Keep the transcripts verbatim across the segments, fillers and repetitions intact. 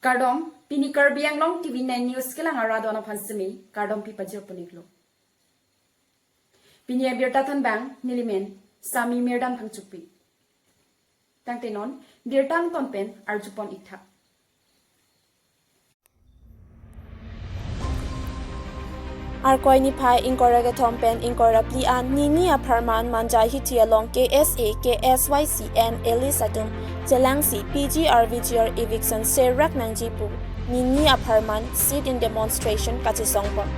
Kardom, pini Karbi Anglong T V nine News kelang arat aphan semi kardom pi pajir puniklo. Pini abirta thanbang nelimen Sami Mirdam Phangchokpi. Tangte non birta angton pen arjupon iktha. Arkoi niphai ingkoi ra kethom pen ingkoi ra phli an nini apharman Manja Hithi along K S A, K S Y C and L A S atum chelangsi P G R V G R eviction serrak nangji pu nini apharman sit-in demonstration kachesong bom.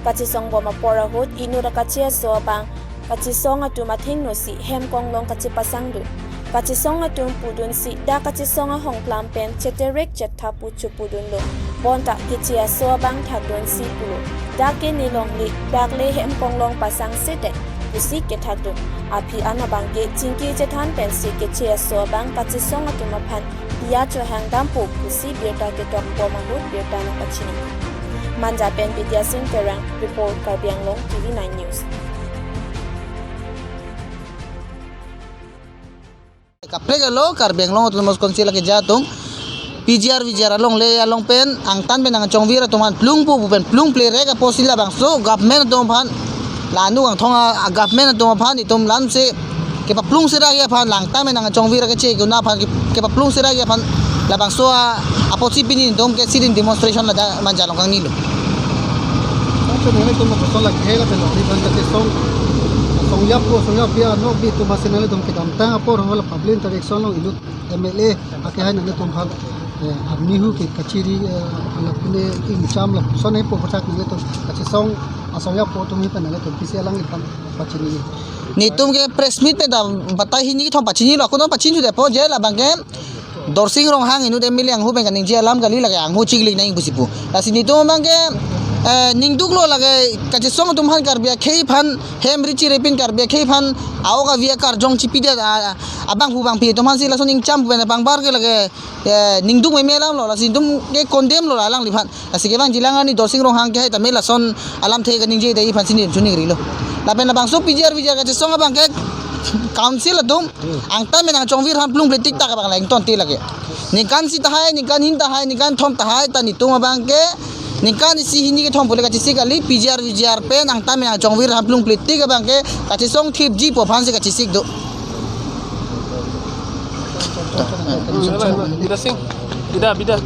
Kachesong bom apor ahut inut akache aso abang kachesong atum athengno si hem konglong kachepasangdun. Kachesong atum pudunsi dak kachesong ahongklam pen cheterek chetha pu chepudunlo. Bonta keche aso abang thakdunsi pulo, dak ke ne longle, dak le hem konglong pasang sete pusi kethakdun. Aphi an abang ke chingki chethan pensi keche aso abang kachesong atum aphan pia chohang dampo pusi birta ketok bom ahut birta nangpachini. Manja pen Bidya Singh Terang, report Karbi Anglong T V nine News. Kaprek alo Karbi Anglong Autonomous Council akeja atum P G R V G R along le along pen angtan pen nangchongvir atum aphan plungpo pu pen plungple rek apotsi labangso government atum aphan la anu kangthong a, a government atum aphan itum lamse kepaplung sira aphan la angtan pen nangchongvir akeche kuna aphan ke-, kepaplung sira aphan labangso a, apotsi pini itum ke sit-in demonstration ladak Manja along kangnilo. Acho nangtum aposon la khela pen nangtum kachesong. Song yap ko song yap ya no bi tum asin nangtum kedamtang apor ho la public interaction along inut M L A ake hai nangtum aphan, eh, army hu ke kachiri, eh, la pune ingcham lapuson hepo kotak nangtum kachesong asong yap ko tum hi pen nangtum pisi alangliphan pachini. Netum ke press meet pen ta batai hini kethom pachinilo, ako non pachinithupo je labang ke Dorsing Ronghang inut M L A anghu pen kaningje alam kali lake anghu chiklik nang pusi pu. Lasi netum abang ke, eh, ningduklo lake kachesong atum aphan Karbi akhei aphan hem ri chirepin Karbi akhei aphan a-ok avi akarjong chipidet a, a, abangphu bangphi atum aphansi lason ingcham pen pangbar ke lake, eh, ningduk meme alamlo, lasi netum ke condemn lo alangliphan. Lasi kevangjilang arni Dorsing Ronghang ke hai tame lason alamthe kaningje dei aphansi netum chunikrilo. Lapen labangso P G R V G R kachesong abang ke council atum angtan pen nangchongvir aphan plungple tik tak abang la ingtonte lake. Ningkan isi tahai, ningkan hini tahai, ningkan thom tahai ta netum abang ke ningkan isi hini kethom pule kachesik kali P G R V G R pen angtan pen nangchongvir aphan plungple tik abang ke kachesong thipji pu aphansi kachesik do. Bida Singh, bida, bida.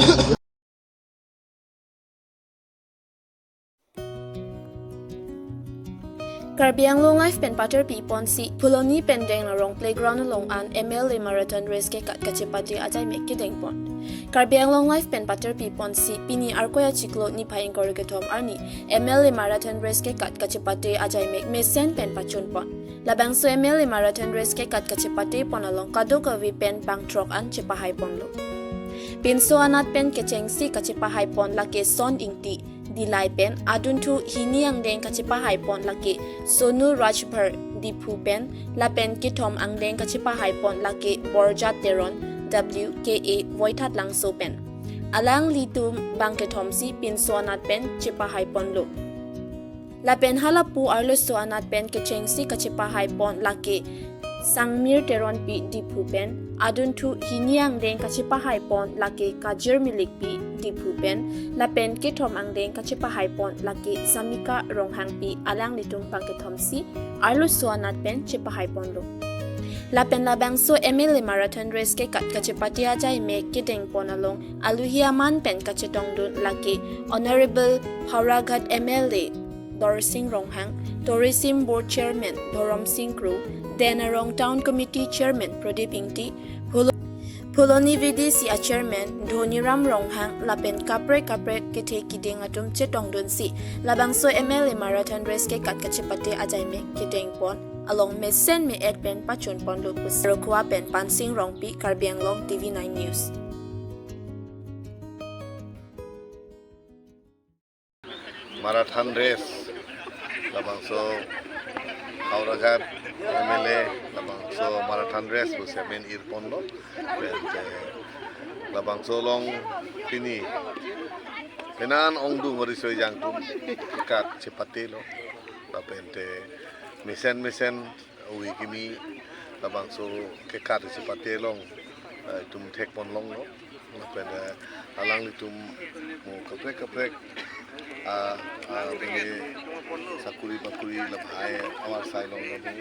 Karbi Anglong Live pen paterpi ponsi Phuloni pen Dengnarong Playground along an M L A Marathon Race kekat kachepate ajai mek kedeng pon. Karbi Anglong Live pen paterpi ponsi pini Arkoi achiklo niphai ingkoi ra kethom arni M L A Marathon Race kekat kachepate ajai mek mesen pen pachun pon. Labangso M L A Marathon Race kekat kachepate pon along kadokave pen bangthrok an chepahai ponlo. Pinso anat pen kechengsi kachepahai pon lake Son Ingti, Dillai pen, adunthu hini angdeng kachepahai pon lake Sonu Rajbhar, Diphu pen, lapen kethom angdeng kachepahai pon lake Borjat Teron, W K A, Voithat Langso pen. Alanglitum bang kethomsi pinso anat pen chepahai ponlo. Lapen halapu arloso anat pen kechengsi kachepahai pon lake Sangmir Teronpi, Diphu pen, adunthu hini angdeng kachepahai pon lake Kajir Milikpi, Diphu pen, lapen kethom angdeng kachepahai pon lake Samika Ronghangpi, alanglitum bang kethomsi arloso anat pen chepahai ponlo. Lapen labangso M L A Marathon Race kekat kachepate ajai mek kedeng pon along aluhi aman pen kachetongdun lake Honorable Howraghat M L A Dorsing Ronghang, Tourism Board Chairman Dhorom Singh Kro, Dengnarong Town Committee Chairman Pradip Ingti, Phulo-, Phuloni V D C a Chairman Dhoniram Ronghang lapen kaprek kaprek kethe kiding atum chetongdunsi labangso M L A Marathon Race kekat kachepate ajai mek kedeng pon along mesen me-et pen pachun ponlo pusi Rokhua pen Pansing Rongpi, Karbi Anglong T V nine News. Marathon race, labangso Howraghat M L A, labangso marathon race pusi amen irponlo. Pen te labangso along pini penan ongdung ori soi jangtum kekat chepatelo. Lapen te mesen mesen ui kimi labangso kekat chepate along, eh, itum thekpon longlo. Lapen, eh, alanglitum mo kaprek kaprek, ah, ah, bini sakuri bakuri lahai avarsai along labu,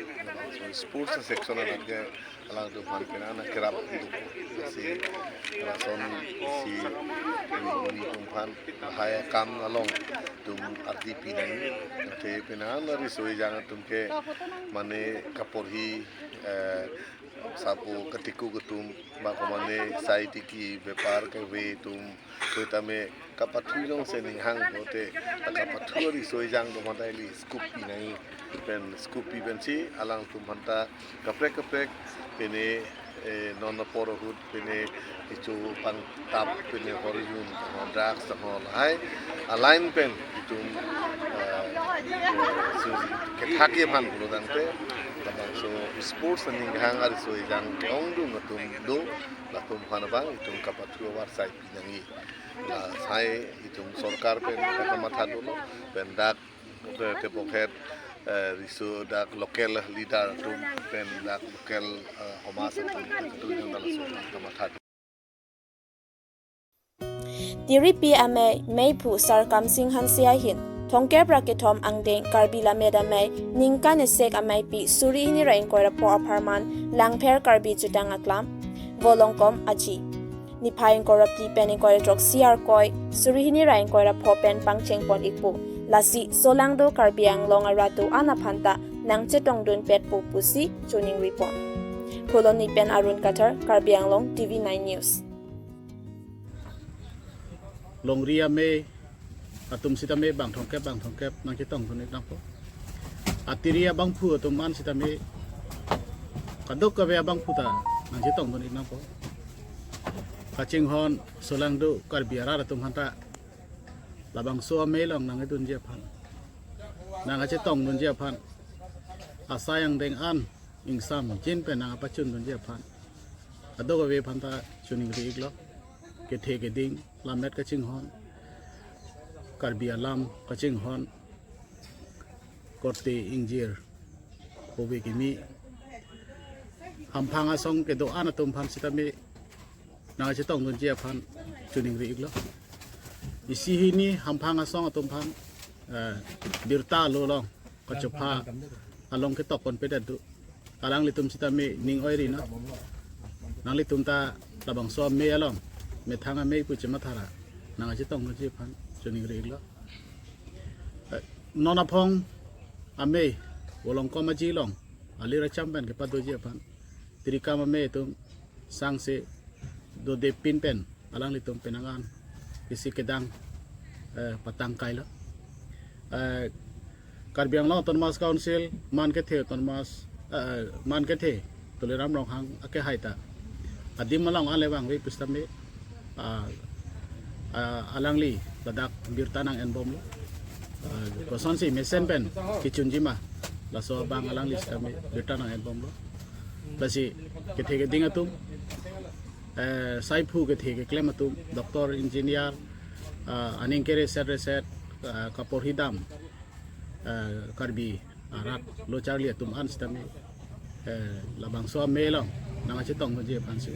so sports section anat ke alangtum aphan pena na kerap duk si lason si uni tum aphan lahai akam along tum ardi pinang te pena na riso ejang atum ke mane kaporhi, eh, sapo katiku atum ba ko mane sai tiki bepar kave atum, kotame kapathu jongsi ninghang pote, ta kapathu riso ejang do mata ili scope pinang pen scope pensi alangtum aphanta kaprek kaprek pene, eh, non apor ahut pene icho pangtap pene horjun ho drugs ho lahai aline pen itum, eh, su kethak aphan pulo tangte labangso sports aning hang ariso ejang ke-ongdung atum do, latum aphan abang itum kapathu avarsai pinangji. Lahai itum sorkar pen kamatha dolo, pen dak, eh, tebokhet, eh, riso dak local leader atum pen dak local, eh, homas atum pen itum dak laso kamatha. Tiripi amei meiphu Sar Kamsing Hanse ahin thomkep ra kethom angdeng Karbi Lammet Amei ningkan esek ameipi suri hini ra ingkoi ra pho apharman Langpher Karbi Jutang Aklam Volongkom Aji niphai ingkoi ra phli pen ingkoi ra throksi Arkoi suri hini ra ingkoi ra pho pen pangcheng pon ikpo. Lasi Solangdo Karbi Anglong arat do-an aphanta nangchetongdun petpo pusi choningri pon. Phuloni pen Arun Kathar, Karbi Anglong T V nine News. Longri amei atum sitame bang thomkep bang thomkep nangchetongdun ik nangpo. Atiri abangphu atum an sitame kadokave abangphu ta nangchetongdun ik nangpo. Kachinghon Solangdo Karbi arat atum aphanta labangso amei along nangkedunji aphan, nangkachetongdunji aphan, asai angdeng an ingsam jin pen nangkapachundunji aphan kadokave aphanta choningri iklo. Kethe keding, lammet kachinghon, Karbi alam kachinghon, korte ingjir, kove kimi, hamphang asong kedo-an atum aphan sitame nangkachetongdunji aphan choningri iklo. Isi hini hamphang asong atum aphan, eh, birta alo along kachopha along ketok ponpedet do. Alanglitum sitame ning oiri na. Nanglitum ta labangso amei along methang amei pu chematha ra nangkachetongdunji aphan choningri iklo. Eh, non aphong amei Volongkom Aji along alir acham pen kepadoji aphan tirikam amei atum sangse dodepin pen alanglitum penang an isi kedang, eh, patangkailo. Eh, Karbi Anglong Autonomous Council, man kethe Autonomous, eh, man kethe Tuliram Ronghang akehai ta adim along ale vangve pusitame, ah, ah, alangli ladak birta nang-enbomlo. Ah, kosonsi mesen pen kechunji ma, laso abang alangli sitame birta nang-enbomlo. Lasi kethe keding atum, eh, saiphu kethe keklem atum, doctor, engineer, ah, aning kere set reset, ah, kaporhi dam, eh, Karbi arat lo charli atum an sitame, eh, labangso amei along nangkachetongdunji aphansi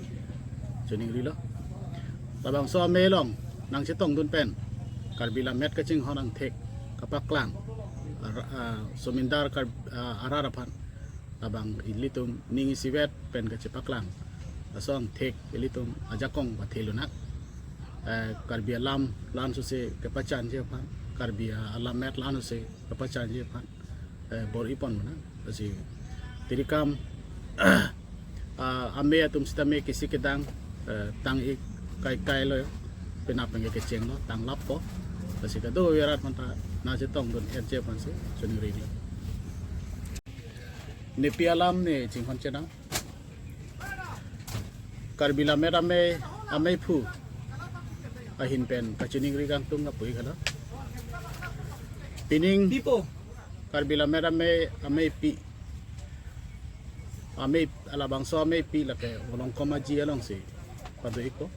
choningrilo. Labangso amei along nangchetongdun pen Karbi lammet kachinghon angthek kapaklang, ar-, ah, somindar Kar-, ah, arat aphan labang ilitum ning isivet pen kachepaklang laso angthek ilitum ajakong pathelonak. Eh, Karbi alam la-an sose kepachanji aphan, Karbi alammet la-an sose kepachanji aphan, eh, bor-i pon mena. Lasi tirikam, ah, amei atum sitame kisi kedang, eh, tang ik kai kai lo, penap pen kechenglo, tanglappo. Lasi kadokave arat aphanta nangchetongdun-etji aphansi choningrilo. Nepi alam ne chinghon chenam. Karbi Lammet Amei, ameiphu ahin pen kachiningri kangtung lapu ik hala. Pining Pipo. Karbi Lammet Amei, ameipi, amei, labangso ameipi lake Volongkom Aji alongsi pado ikpo.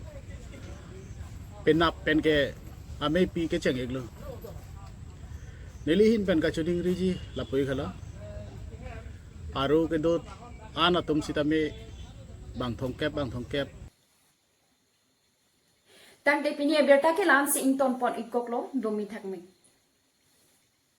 Penap pen ke ameipi kecheng iklo. Neli ahin pen kachiningriji lapu ik hala. Aro kedo-an atum sitame bang thomkep, bang thomkep Tangte pini abirta ke la-ansi ingtonpon-iklo, domi thakme.